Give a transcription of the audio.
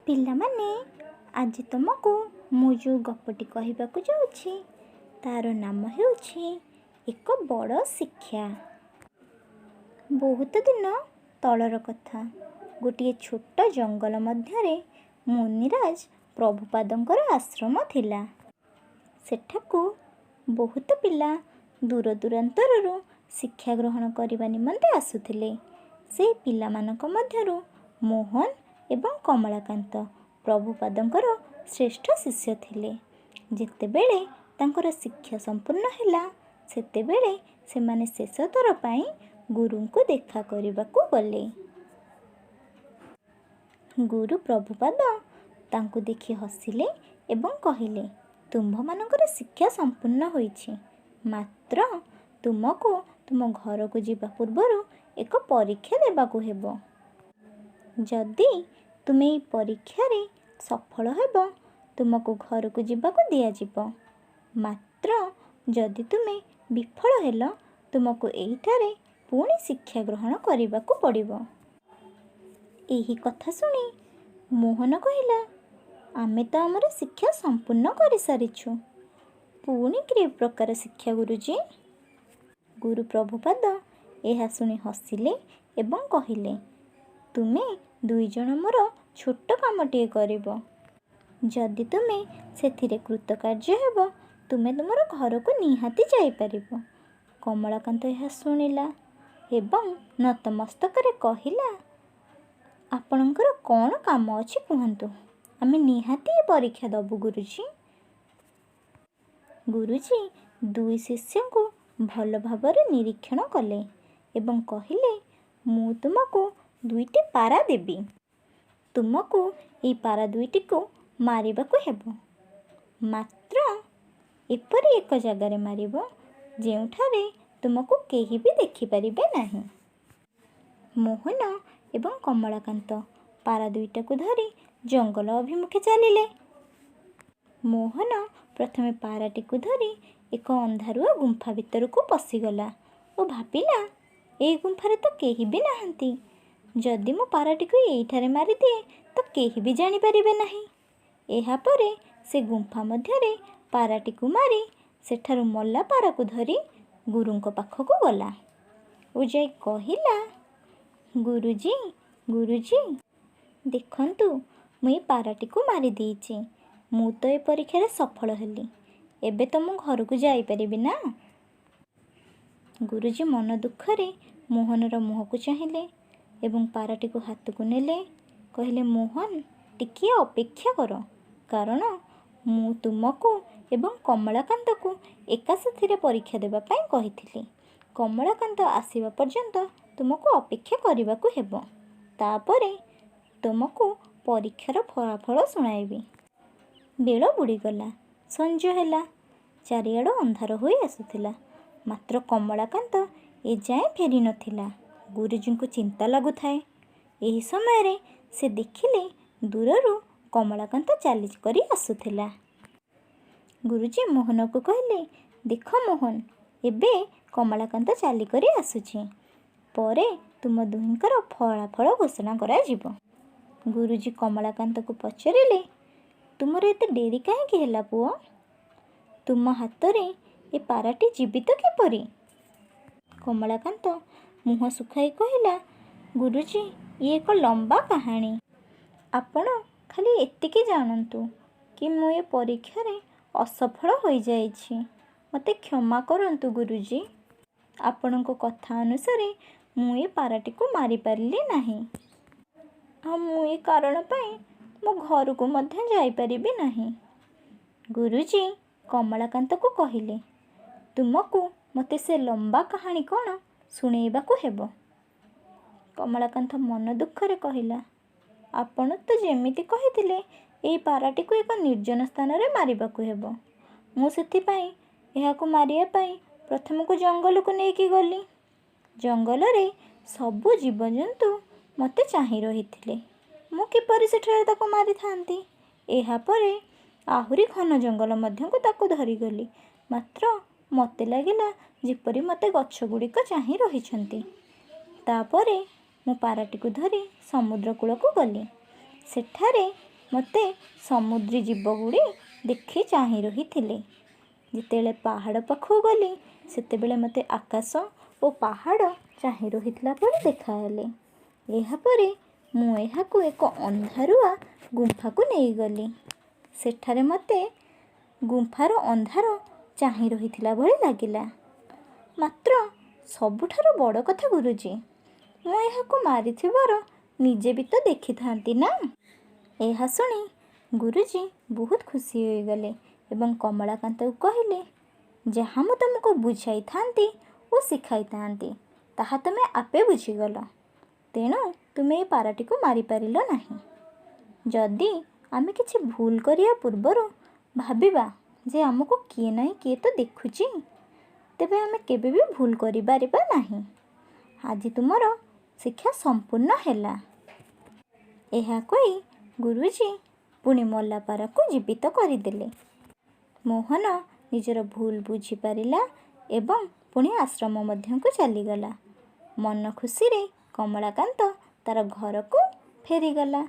ପିଲାମାନେ, ଆଜି ତୁମକୁ ମୁଁ ଯେଉଁ ଗପଟି କହିବାକୁ ଯାଉଛି ତା'ର ନାମ ହେଉଛି ଏକ ବଡ଼ ଶିକ୍ଷା। ବହୁତ ଦିନ ତଳର କଥା। ଗୋଟିଏ ଛୋଟ ଜଙ୍ଗଲ ମଧ୍ୟରେ ମୁନିରାଜ ପ୍ରଭୁପାଦଙ୍କର ଆଶ୍ରମ ଥିଲା। ସେଠାକୁ ବହୁତ ପିଲା ଦୂରଦୂରାନ୍ତରରୁ ଶିକ୍ଷା ଗ୍ରହଣ କରିବା ନିମନ୍ତେ ଆସୁଥିଲେ। ସେହି ପିଲାମାନଙ୍କ ମଧ୍ୟରୁ ମୋହନ ଏବଂ କମଳାକାନ୍ତ ପ୍ରଭୁପାଦଙ୍କର ଶ୍ରେଷ୍ଠ ଶିଷ୍ୟ ଥିଲେ। ଯେତେବେଳେ ତାଙ୍କର ଶିକ୍ଷା ସମ୍ପୂର୍ଣ୍ଣ ହେଲା, ସେତେବେଳେ ସେମାନେ ଶେଷଥର ପାଇଁ ଗୁରୁଙ୍କୁ ଦେଖା କରିବାକୁ ଗଲେ। ଗୁରୁ ପ୍ରଭୁପାଦ ତାଙ୍କୁ ଦେଖି ହସିଲେ ଏବଂ କହିଲେ, ତୁମ୍ଭମାନଙ୍କର ଶିକ୍ଷା ସମ୍ପୂର୍ଣ୍ଣ ହୋଇଛି, ମାତ୍ର ତୁମକୁ ତୁମ ଘରକୁ ଯିବା ପୂର୍ବରୁ ଏକ ପରୀକ୍ଷା ଦେବାକୁ ହେବ। ଯଦି ତୁମେ ଏହି ପରୀକ୍ଷାରେ ସଫଳ ହେବ, ତୁମକୁ ଘରକୁ ଯିବାକୁ ଦିଆଯିବ। ମାତ୍ର ଯଦି ତୁମେ ବିଫଳ ହେଲ, ତୁମକୁ ଏହିଠାରେ ପୁଣି ଶିକ୍ଷା ଗ୍ରହଣ କରିବାକୁ ପଡ଼ିବ। ଏହି କଥା ଶୁଣି ମୋହନ କହିଲା, ଆମେ ତ ଆମର ଶିକ୍ଷା ସମ୍ପୂର୍ଣ୍ଣ କରିସାରିଛୁ, ପୁଣି କି ପ୍ରକାର ଶିକ୍ଷା ଗୁରୁଜୀ? ଗୁରୁ ପ୍ରଭୁପାଦ ଏହା ଶୁଣି ହସିଲେ ଏବଂ କହିଲେ, ତୁମେ ଦୁଇଜଣ ମୋର ଛୋଟ କାମଟିଏ କରିବ। ଯଦି ତୁମେ ସେଥିରେ କୃତକାର୍ଯ୍ୟ ହେବ, ତୁମେ ତୁମର ଘରକୁ ନିହାତି ଯାଇପାରିବ। କମଳାକାନ୍ତ ଏହା ଶୁଣିଲା ଏବଂ ନତମସ୍ତକରେ କହିଲା, ଆପଣଙ୍କର କ'ଣ କାମ ଅଛି କୁହନ୍ତୁ, ଆମେ ନିହାତି ଏ ପରୀକ୍ଷା ଦେବୁ ଗୁରୁଜୀ। ଗୁରୁଜୀ ଦୁଇ ଶିଷ୍ୟଙ୍କୁ ଭଲ ଭାବରେ ନିରୀକ୍ଷଣ କଲେ ଏବଂ କହିଲେ, ମୁଁ ତୁମକୁ ଦୁଇଟି ପାରା ଦେବି। ତୁମକୁ ଏହି ପାରା ଦୁଇଟିକୁ ମାରିବାକୁ ହେବ। ମାତ୍ର ଏପରି ଏକ ଜାଗାରେ ମାରିବ ଯେଉଁଠାରେ ତୁମକୁ କେହି ବି ଦେଖିପାରିବେ ନାହିଁ। ମୋହନ ଏବଂ କମଳାକାନ୍ତ ପାରା ଦୁଇଟାକୁ ଧରି ଜଙ୍ଗଲ ଅଭିମୁଖେ ଚାଲିଲେ। ମୋହନ ପ୍ରଥମେ ପାରାଟିକୁ ଧରି ଏକ ଅନ୍ଧାରୁଆ ଗୁମ୍ଫା ଭିତରକୁ ପଶିଗଲା ଓ ଭାବିଲା, ଏଇ ଗୁମ୍ଫାରେ ତ କେହି ବି ନାହାନ୍ତି। ଯଦି ମୁଁ ପାରାଟିକୁ ଏଇଠାରେ ମାରିଦିଏ ତ କେହି ବି ଜାଣିପାରିବେ ନାହିଁ। ଏହାପରେ ସେ ଗୁମ୍ଫା ମଧ୍ୟରେ ପାରାଟିକୁ ମାରି ସେଠାରୁ ମଲା ପାରାକୁ ଧରି ଗୁରୁଙ୍କ ପାଖକୁ ଗଲା ଓ ଯାଇ କହିଲା, ଗୁରୁଜୀ, ଗୁରୁଜୀ, ଦେଖନ୍ତୁ ମୁଁ ଏ ପାରାଟିକୁ ମାରିଦେଇଛି। ମୁଁ ତ ଏ ପରୀକ୍ଷାରେ ସଫଳ ହେଲି। ଏବେ ତ ମୁଁ ଘରକୁ ଯାଇପାରିବି ନା? ଗୁରୁଜୀ ମନ ଦୁଃଖରେ ମୋହନର ମୁହଁକୁ ଚାହିଁଲେ ଏବଂ ପାରାଟିକୁ ହାତକୁ ନେଲେ। କହିଲେ, ମୋହନ, ଟିକିଏ ଅପେକ୍ଷା କର, କାରଣ ମୁଁ ତୁମକୁ ଏବଂ କମଳାକାନ୍ତକୁ ଏକା ସାଥିରେ ପରୀକ୍ଷା ଦେବା ପାଇଁ କହିଥିଲି। କମଳାକାନ୍ତ ଆସିବା ପର୍ଯ୍ୟନ୍ତ ତୁମକୁ ଅପେକ୍ଷା କରିବାକୁ ହେବ। ତାପରେ ତୁମକୁ ପରୀକ୍ଷାର ଫଳାଫଳ ଶୁଣାଇବି। ବେଳ ବୁଡ଼ିଗଲା, ସଞ୍ଜ ହେଲା, ଚାରିଆଡ଼ୁ ଅନ୍ଧାର ହୋଇ ଆସୁଥିଲା। ମାତ୍ର କମଳାକାନ୍ତ ଏଯାଏଁ ଫେରି ନଥିଲା। ଗୁରୁଜୀଙ୍କୁ ଚିନ୍ତା ଲାଗୁଥାଏ। ଏହି ସମୟରେ ସେ ଦେଖିଲେ ଦୂରରୁ କମଳାକାନ୍ତ ଚାଲି କରି ଆସୁଥିଲା। ଗୁରୁଜୀ ମୋହନକୁ କହିଲେ, ଦେଖ ମୋହନ, ଏବେ କମଳାକାନ୍ତ ଚାଲିକରି ଆସୁଛି। ପରେ ତୁମ ଦୁହିଁଙ୍କର ଫଳାଫଳ ଘୋଷଣା କରାଯିବ। ଗୁରୁଜୀ କମଳାକାନ୍ତକୁ ପଚାରିଲେ, ତୁମର ଏତେ ଡେରି କାହିଁକି ହେଲା ପୁଅ? ତୁମ ହାତରେ ଏ ପାରାଟି ଜୀବିତ କିପରି? କମଳାକାନ୍ତ ମୁହଁ ଶୁଖାଇ କହିଲା, ଗୁରୁଜୀ, ଇଏ ଏକ ଲମ୍ବା କାହାଣୀ। ଆପଣ ଖାଲି ଏତିକି ଜାଣନ୍ତୁ କି ମୁଁ ଏ ପରୀକ୍ଷାରେ ଅସଫଳ ହୋଇଯାଇଛି। ମୋତେ କ୍ଷମା କରନ୍ତୁ ଗୁରୁଜୀ। ଆପଣଙ୍କ କଥା ଅନୁସାରେ ମୁଁ ଏ ପାରାଟିକୁ ମାରିପାରିଲି ନାହିଁ। ଆଉ ମୁଁ ଏ କାରଣ ପାଇଁ ମୋ ଘରକୁ ମଧ୍ୟ ଯାଇପାରିବି ନାହିଁ। ଗୁରୁଜୀ କମଳାକାନ୍ତକୁ କହିଲେ, ତୁମକୁ ମୋତେ ସେ ଲମ୍ବା କାହାଣୀ କ'ଣ ଶୁଣେଇବାକୁ ହେବ। କମଳାକାନ୍ତ ମନ ଦୁଃଖରେ କହିଲା, ଆପଣ ତ ଯେମିତି କହିଥିଲେ ଏହି ପାରାଟିକୁ ଏକ ନିର୍ଜନ ସ୍ଥାନରେ ମାରିବାକୁ ହେବ। ମୁଁ ସେଥିପାଇଁ ଏହାକୁ ମାରିବା ପାଇଁ ପ୍ରଥମକୁ ଜଙ୍ଗଲକୁ ନେଇକି ଗଲି। ଜଙ୍ଗଲରେ ସବୁ ଜୀବଜନ୍ତୁ ମୋତେ ଚାହିଁ ରହିଥିଲେ। ମୁଁ କିପରି ସେଠାରେ ତାକୁ ମାରିଥାନ୍ତି? ଏହାପରେ ଆହୁରି ଘନ ଜଙ୍ଗଲ ମଧ୍ୟକୁ ତାକୁ ଧରିଗଲି। ମାତ୍ର ମୋତେ ଲାଗିଲା ଯେପରି ମୋତେ ଗଛଗୁଡ଼ିକ ଚାହିଁ ରହିଛନ୍ତି। ତାପରେ ମୁଁ ପାରାଟିକୁ ଧରି ସମୁଦ୍ର କୂଳକୁ ଗଲି। ସେଠାରେ ମୋତେ ସମୁଦ୍ରୀ ଜୀବଗୁଡ଼ି ଦେଖି ଚାହିଁ ରହିଥିଲେ। ଯେତେବେଳେ ପାହାଡ଼ ପାଖକୁ ଗଲି, ସେତେବେଳେ ମୋତେ ଆକାଶ ଓ ପାହାଡ଼ ଚାହିଁ ରହିଥିଲା ପରି ଦେଖାହେଲେ। ଏହାପରେ ମୁଁ ଏହାକୁ ଏକ ଅନ୍ଧାରୁଆ ଗୁମ୍ଫାକୁ ନେଇଗଲି। ସେଠାରେ ମୋତେ ଗୁମ୍ଫାର ଅନ୍ଧାର ଚାହିଁ ରହିଥିଲା ଭଳି ଲାଗିଲା। ମାତ୍ର ସବୁଠାରୁ ବଡ଼ କଥା ଗୁରୁଜୀ, ମୁଁ ଏହାକୁ ମାରିଥିବାର ନିଜେ ବି ତ ଦେଖିଥାନ୍ତି ନା। ଏହା ଶୁଣି ଗୁରୁଜୀ ବହୁତ ଖୁସି ହୋଇଗଲେ ଏବଂ କମଳାକାନ୍ତକୁ କହିଲେ, ଯାହା ମୁଁ ତୁମକୁ ବୁଝାଇଥାନ୍ତି ଓ ଶିଖାଇଥାନ୍ତି, ତାହା ତୁମେ ଆପେ ବୁଝିଗଲ। ତେଣୁ ତୁମେ ଏ ପାରାଟିକୁ ମାରିପାରିଲ ନାହିଁ। ଯଦି ଆମେ କିଛି ଭୁଲ କରିବା ପୂର୍ବରୁ ଭାବିବା ଯେ ଆମକୁ କିଏ ନାହିଁ କିଏ ତ ଦେଖୁଛି, ତେବେ ଆମେ କେବେ ବି ଭୁଲ କରିପାରିବା ନାହିଁ। ଆଜି ତୁମର ଶିକ୍ଷା ସମ୍ପୂର୍ଣ୍ଣ ହେଲା। ଏହା କହି ଗୁରୁଜୀ ପୁଣି ମଲା ପାରାକୁ ଜୀବିତ କରିଦେଲେ। ମୋହନ ନିଜର ଭୁଲ ବୁଝିପାରିଲା ଏବଂ ପୁଣି ଆଶ୍ରମ ମଧ୍ୟକୁ ଚାଲିଗଲା। ମନ ଖୁସିରେ କମଳାକାନ୍ତ ତା'ର ଘରକୁ ଫେରିଗଲା।